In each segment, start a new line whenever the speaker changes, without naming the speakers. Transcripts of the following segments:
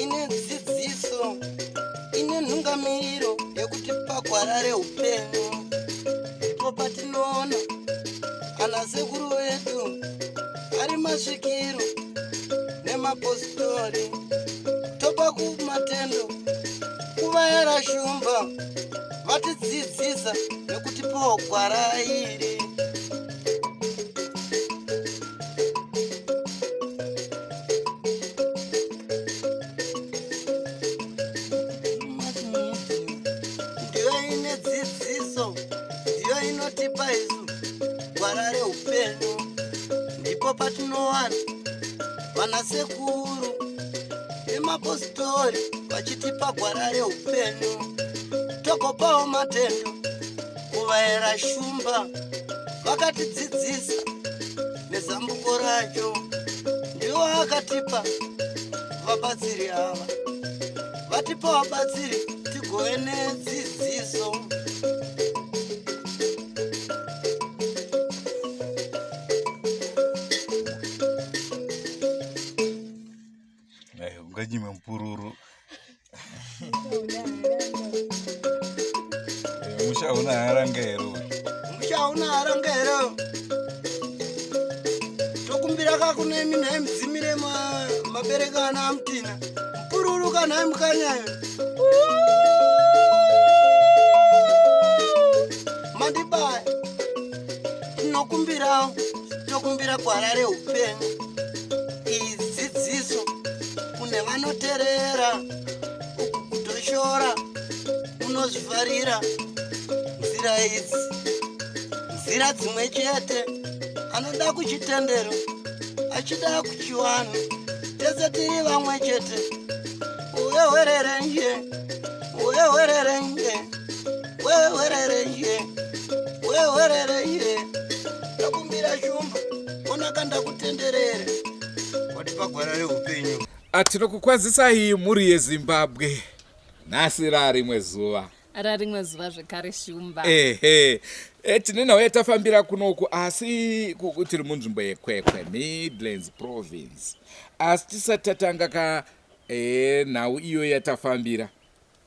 Ine dzidziso, ine nhungamiriro yekuti pagwara reupenyu ndipo patinoona ana sekuru vedu ari masvikiro nemapositori topa kumatendo kuvayera shumba vatidzidzisa nekutipawo gwara iri. Ndiyo ine dzidziso, ndiyo inotipa isu gwara reupenyu. Ndipo patinowana vanasekuru nemapositori vachitipa gwara reupenyu, togopawo matendo kuvaera shumba vakatidzidzisa nezambuko racho. Ndiwo akatipa vabatsiri ava, vatipa vabatsiri tigove nedzidziso.
Unganyime mupururu. Musha hauna haranga here?
Musha hauna haranga here? Tokumbira kakune imi nhai mudzimire mabereka ana amutina. Mupururu kanhai mukanyayo. Mandibaya. Tinokumbirawo, tokumbira gwara reupenyu. Iyi dzidziso kune vanoterera, uku kutoshora unozvifarira. Nzira idzi nzira dzimwe chete, anoda kuchitendero achida kuchiwanhu, tese tiri vamwe chete. Uye nje, uye nje, uye nje, uye nje. Ndakumbira shumba, onaka ndakutenderere, watipa gwara reupenyu.
Tinokukwazisai mhuri yeZimbabwe. Nhasi rarimwe zuva.
Rarimwe zuva zvekare, shumba.
Ehe, tine nhau yatafambira kunoku, asi tiri munzvimbo yeKwekwe, Midlands Province. Asi tisati tatanga ka nhau iyo yatafambira,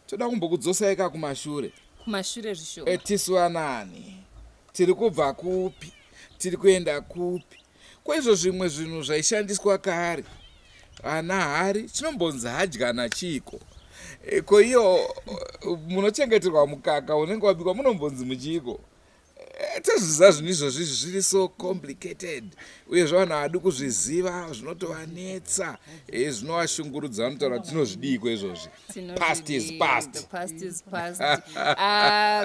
toda kumbokudzosai ka kumashure.
Kumashure zvishoma.
Tisu vanani, tiri kubva kupi, tiri kuenda kupi? Kwaizvo zvimwe zvinhu zvaishandiswa kare, ana hari, chinombonzi hadyana chiiko? Ko iyo munochengeterwa mukaka unenge wabikwa munombonzi muchiiko? Tozviziva zvinhu izvozvi, izvi zviri so complicated, uyezve vanhu havadi kuzviziva, zvinotovanetsa, zvinovashungurudza. Vanotaura kuti tinozvidiiko izvozvi? Past is past.
The past is past.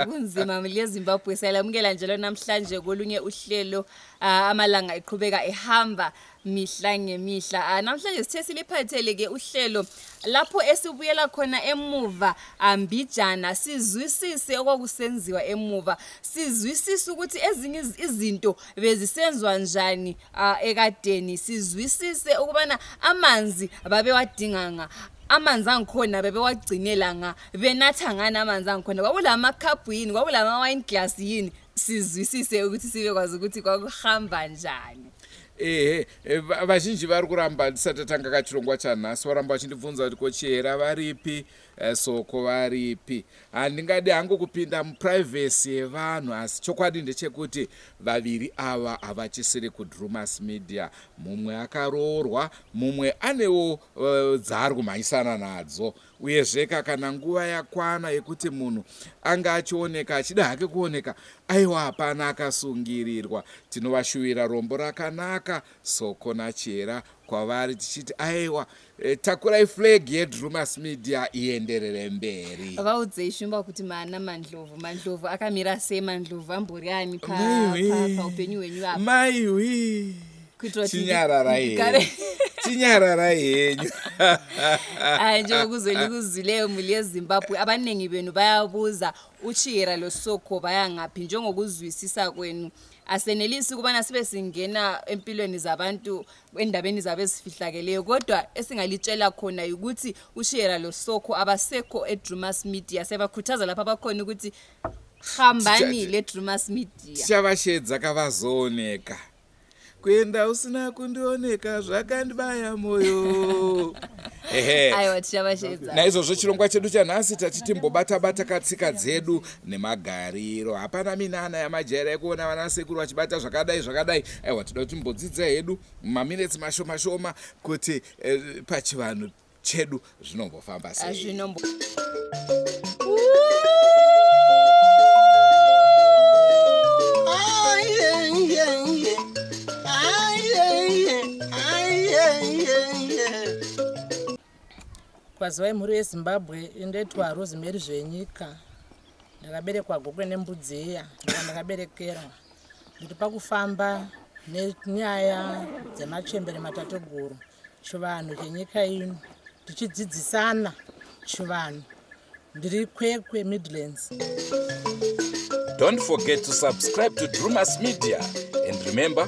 Kunzima mhuri yeZimbabwe, siyalamukela njalo namhlanje kolunye uhlelo. Amalanga eqhubeka ehamba mihla ngemihla. Namhlanje sithe siliphathele ke uhlelo lapho esibuyela khona emuva ambijana, sizwisise okwakusenziwa emuva, sizwisise ukuthi ezinye izinto bezisenzwa njani ekadeni, sizwisise ukubana amanzi babewadinga nga, amanzi angikhona bebewagcinela nga, benatha ngani amanzi angikhona, kwakulamakhaphu yini, kwakulama-wine glass yini, sizwisise ukuthi sibe kwazi ukuthi kwakuhamba njani.
Ehe, vazhinji vari kuramba, ndisati tatanga kachirongwa chanhasi, varamba vachindibvunza kuti kochihera varipi, Soko varipi. Handingadi hangu kupinda muprivacy yevanhu, asi chokwadi ndechekuti vaviri ava havachisiri kuDrumas Media. Mumwe akaroorwa, mumwe anewo dzaari kumhanyisana nadzo. Uyezve ka kana nguva yakwana yekuti munhu anga achioneka achida hake kuoneka, aiwa, hapana akasungirirwa. Tinovashuvira rombo rakanaka Soko naChihera kwavari, tichiti aiwa, takurai flag yeDrumas Media ienderere mberi.
Vaudzei shumba kuti maana Mandlovu, Mandlovu akamira sei, Mandlovu ambori ani paupenyu hwenyu apa?
Maiwi.
Kuitira kuti
Chinyararai henyu, chinyararai henyu.
Hayi, njengokuze mhuri yeZimbabwe, abaningi benu bayabuza uChihera loSoko baya ngaphi. Njengokuzwisisa kwenu, asenelisi ukubana sibe singena empilweni zabantu, endabeni zabo ezifihlakeleyo, kodwa esingalitshela khona ukuthi uChihera loSoko abasekho eDrumas Media. Siyabakhuthaza lapho abakhona ukuthi Hambani leDrumas Media.
Tichavashedza kavazooneka. Kuenda usina kundioneka zvakandibaya moyo. Ehe.
Aiwa, tichavashedza.
Naizvozvo chirongwa chedu chanhasi tati timbobata-bata katsika dzedu nemagariro. Hapana minana yamajaira yekuona vana sekuru vachibata zvakadai zvakadai. Aiwa, toda kuti timbodzidza hedu maminetsi mashoma shoma kuti pachivanhu chedu zvinombofamba sei.
Zvinombo
Aiye, aiye, aiye.
Kwaziwai mhuri yeZimbabwe, indoitwa Rosemary Zvenyika. Ndakaberekwa Gokwe Nembudziya, ndokandakaberekerwa. Ndiri pakufamba nenyaya dzemachembere matateguru, chivanhu chenyika ino, tichidzidzisana chivanhu. Ndiri Kwekwe Midlands.
Don't forget to subscribe to Drumas Media. And remember,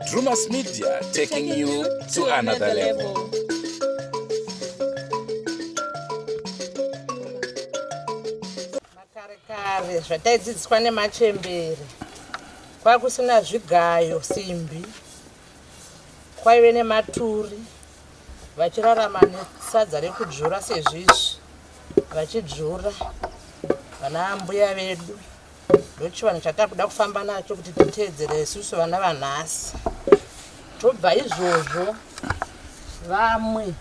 Drumas Media taking you to another level.
Makare kare zvataidzidziswa nemachembere, kwakusina zvigayo simbi, kwaive nematuri, vachirarama nesadza rekudzvura sezvizvi, vachidzvura vana ambuya vedu. Ndochivanhu chatakuda kufamba nacho kuti titeedzere isusu vana vanhasi. Tobva izvozvo, vamwe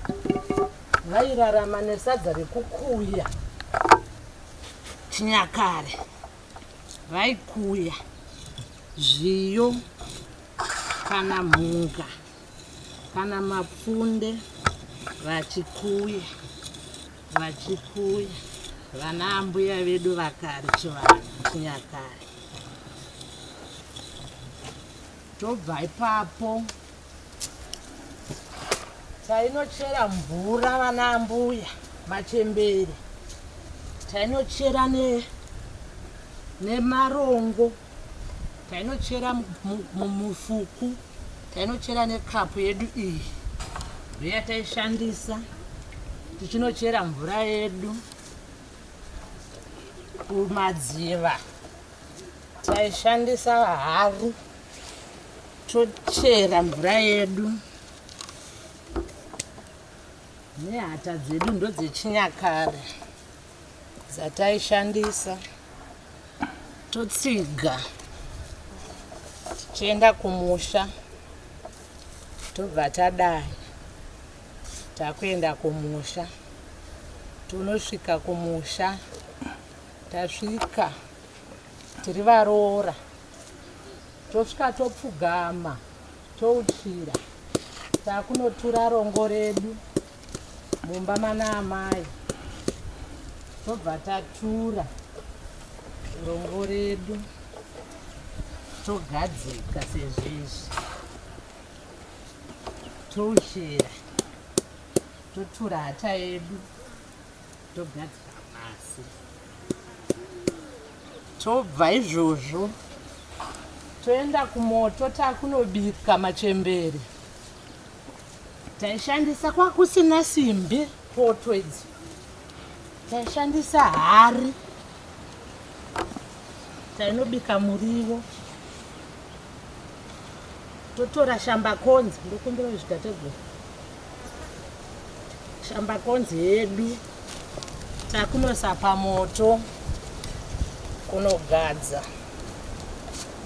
vairarama nesadza rekukuya. Chinyakare vaikuya zviyo kana mhunga kana mapfunde, vachikuya vachikuya vana ambuya vedu vakare, chivanhu chinyakare. Tobva ipapo, tainochera mvura vana ambuya machembere, tainochera nemarongo, tainochera mumufuku, tainochera nekapu yedu iyi, ndoyataishandisa tichinochera mvura yedu kumadziva. Taishandisa hari, tochera mvura yedu nehata dzedu, ndodzechinyakare dzataishandisa. Totsiga tichienda kumusha, tobva tadai takuenda kumusha, tonosvika kumusha. Tasvika tiri varoora, tosvika topfugama, touchira, takunotura rongo redu mumba mana amai. Tobva tatura rongo redu, togadzika sezvizvi, touchira, totura hata yedu, togadzika pasi. Tobva izvozvo, toenda kumoto, takunobika. Machembere taishandisa, kwakusina simbi poto idzi, taishandisa hari, tainobika muriwo. Totora shambakonzi, ndokumbira zvitateguru, shambakonzi yedu, takunoisa pamoto kunogadza,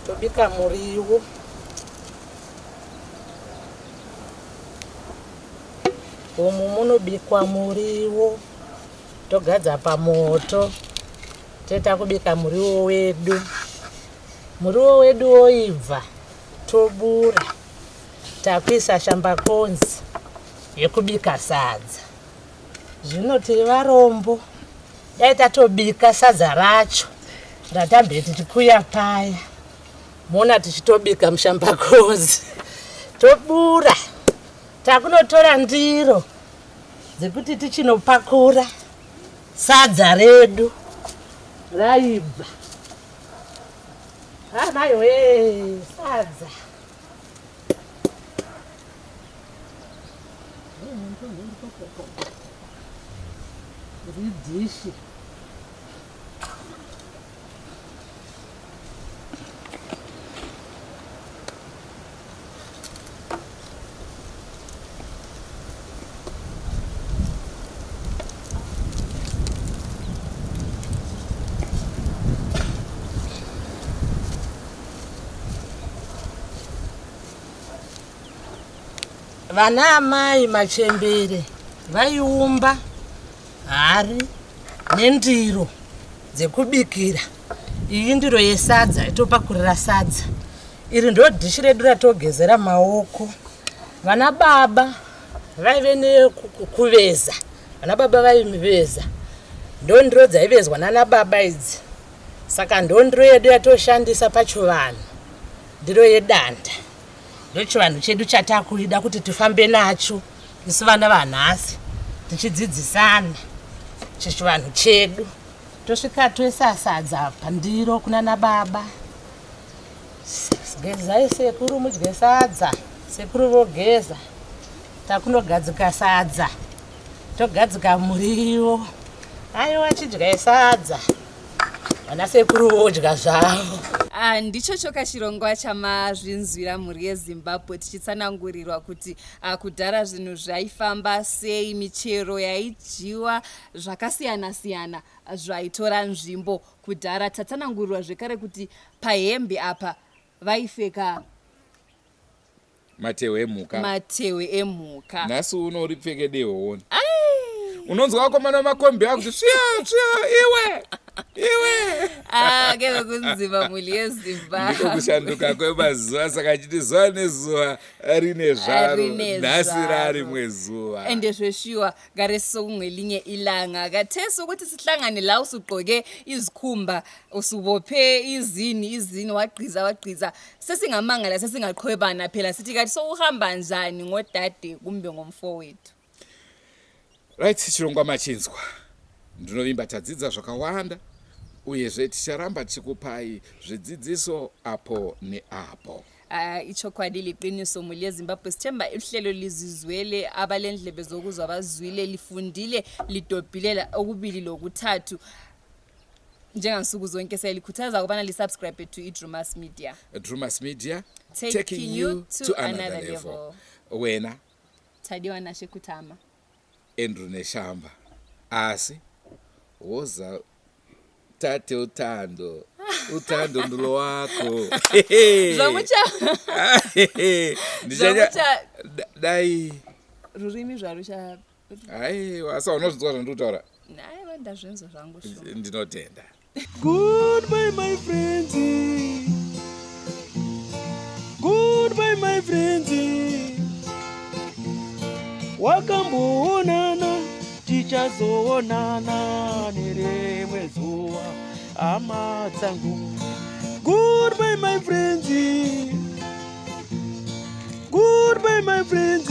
tobika muriwo. Umu munobikwa muriwo, togadza pamoto, toita kubika muriwo wedu. Muriwo wedu woibva, tobura, takuisa shambakonzi yekubika sadza. Zvino tiri varombo, dai tatobika sadza racho ratambe tichikuya paya, mona tichitobika mushambakonzi. Tobura, takunotora ndiro dzekuti tichinopakura sadza redu raibva. Amaiwe, sadza ridhishi. Vana amai machembere vaiumba hari nendiro dzekubikira. Iyi ndiro yesadza itopakurira sadza. Iri ndo dhishi redu ratogezera maoko. Vana baba vaive nekuveza, vana baba vaiveza. Ndo ndiro dzaivezwa nana baba idzi. Saka ndo ndiro yedu yatoshandisa pachivanhu, ndiro yedanda. Ndochivanhu chedu chatakuida kuti tifambe nacho isu vana vanhasi tichidzidzisana chichivanhu chedu. Tosvika toisa sadza pandiro kunana baba. Gezai sekuru mudye sadza. Sekuru vogeza. Takunogadzika sadza. Togadzika muriwo. Aiwa chidyai sadza. Vana sekuru vodya zvavo.
Ah, ndicho choka chirongwa chamazvinzwira mhuri yeZimbabwe tichitsanangurirwa kuti ah, kudhara zvinhu zvaifamba sei, michero yaidyiwa zvakasiyana siyana zvaitora nzvimbo kudhara. Tatsanangurirwa zvekare kuti pahembe apa vaipfeka
Matehwe emhuka.
Matehwe emhuka.
Nhasi uno uripfeke dehwe wona. Unonzwa vakomana vemakombi akuti tsviya tsviya iwe iwe.
Ah, keve kunzima mhuri yeZimbabwe.
Ndiko kushanduka kwemazuva saka achiti zuva nezuva rine zvaro nhasi rarimwe zuva.
Ende zveshuwa kare sokungelinye ilanga kathesi ukuthi sihlangane la usugqoke izikhumba usubophe izini izini wagqiza wagqiza sesingamangala sesingaqhwebana phela sithi kathi sokuhamba njani ngodade kumbe ngomfowethu.
Right, chirongwa machinzwa. Ndinovimba tadzidza zvakawanda uyezve ticharamba tichikupai zvidzidziso apo neapo.
Ichokwadi liqiniso muli yeZimbabwe sithemba uhlelo lizizwele abalendlebe zokuzwa bazwile lifundile lidobhile okubili lokuthathu njengansuku zonke siyalikhuthaza ukubana lisubscribe to iDrumas Media.
Drumas Media taking, taking you to, to another, another level. level. Wena
Tadiwa Nashe Kutama.
Andrew Neshamba. Asi woza tate uthando uthando ndulo wakho.
Zvamucha
Ndichanya dai
rurimi zvarucha
aiwa asi unozvinzwa zvandiri kutaura.
Aiwa ndazvinzwa zvangu
sure. Ndinotenda.
Goodbye my friends. Goodbye my friends. Wakamboonana tichazoonana nerimwe zuva hama dzangu. Goodbye my friends. Goodbye my friends.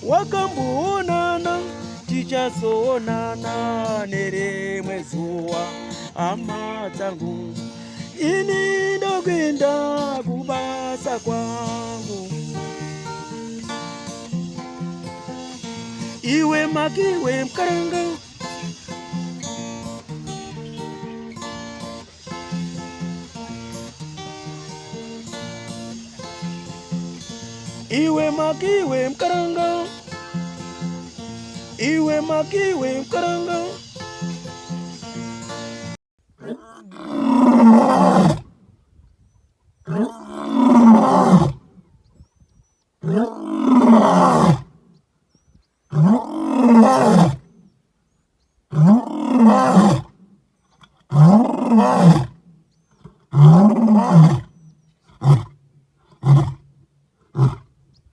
Wakamboonana tichazoonana nerimwe zuva hama dzangu. Ini ndokuenda kubasa kwangu. Iwe makiwe mkaranga. Iwe makiwe mkaranga. Iwe makiwe mkaranga.